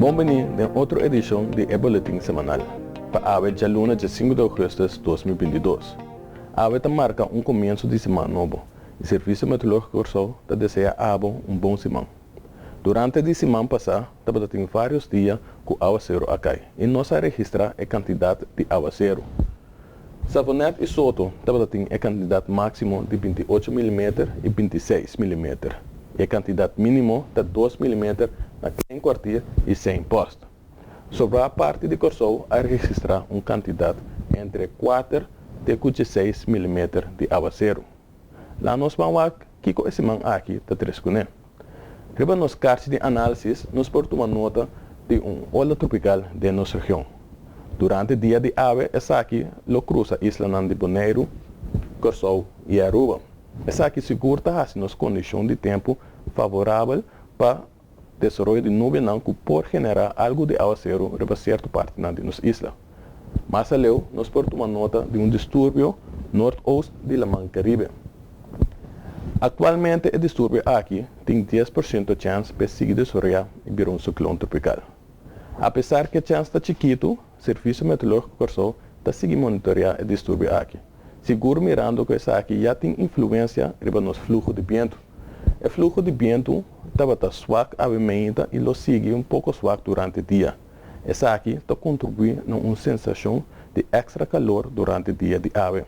Bon bini den otro edishon di e boletin semanal pa awe djaluna dje sinku di ougùstùs 2022. Awe ta marka un komienso di siman nobo i Servisio Meteorológiko Kòrsou ta deseá abo un bon siman. Durante di siman pasá tabata tin vários dia ku awaseru a kai i nos a registrá e kantidat di awaseru. Savonet i Soto tabata tin e kantidat máksimo di 28 milimeter i 26 milimeter i e kantidat mínimo ta 2 milimeter na Klein Kwartier i Sein Post. Sobrá parti di Kòrsou a registrá un kantidat entre 4 te ku 16 milimeter di awaseru. Laat nos ban wak kiko e siman aki ta tres kuné. Riba nos karchi di análisis nos por tuma nota di un ola tropikal den nos region. Durante dia di awe esaki lo krusa islanan di Boneiru, Kòrsou i Aruba. Esaki sigur ta hasi nos kondishon di tempu favorabel pa desaroyo di nubenan ku por generá algu di awaseru riba sierto partinan di nos isla. Mas aleu nos por tuma nota di un disturbio noord-oost di Laman Karibe. Aktualmente e disturbio aki tin 10% chèns p'e sigui desaroyá i bira un siklon tropikal. Apesar ku e chèns ta chikitu, Servisio Meteorológiko Kòrsou ta sigui monitoreá e disturbio aki, sigur mirando ku esaki ya tin influensia riba nos fluho di bientu. E fluho di bientu tabata swak awe meinta i lo sigui un poko swak durante dia. Esaki ta kontribuí na un sensashon di èkstra kalor durante dia di awe.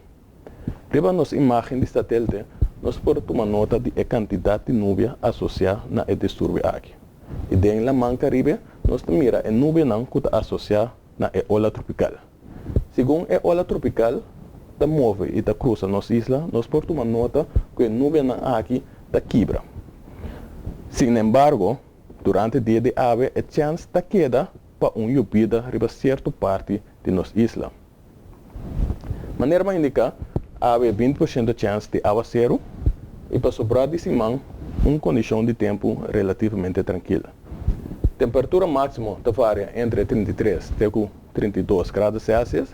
Riba nos imágen di satelte nos por tuma nota di e kantidat di nubia asosiá na e disturbio aki. I den Laman Karibe nos ta mira e nubianan ku ta asosiá na e ola tropikal. Segun e ola tropikal ta move i ta krusa nos isla, nos por tuma nota ku e nubianan aki ta kibra. Sinembargo, durante dia di awe e chèns ta keda pa un yobida riba sierto parti di nos isla. Manera m'a indiká, awe 20% chèns di awaseru i pa sobrá di siman un kondishon di tempu relativamente trankil. Temperatura máksimo ta varia entre 33 te ku 32 grado Celsius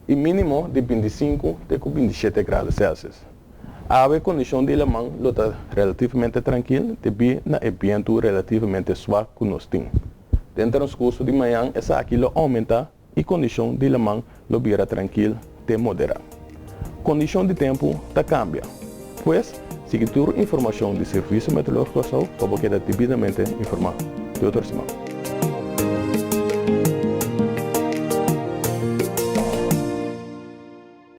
i mínimo di 25 te ku 27 grado Celsius. Awe kondishon di laman lo ta relativamente trankil debí na e bientu relativamente swak ku nos tin. Den transkurso di mañan esaki lo oumentá i kondishon di laman lo bira trankil te moderá. Kondishon di tempu ta kambia. Pues, sigui tur informashon di Servisio Meteorológiko Kòrsou pa bo keda debidamente informá. Te otro siman.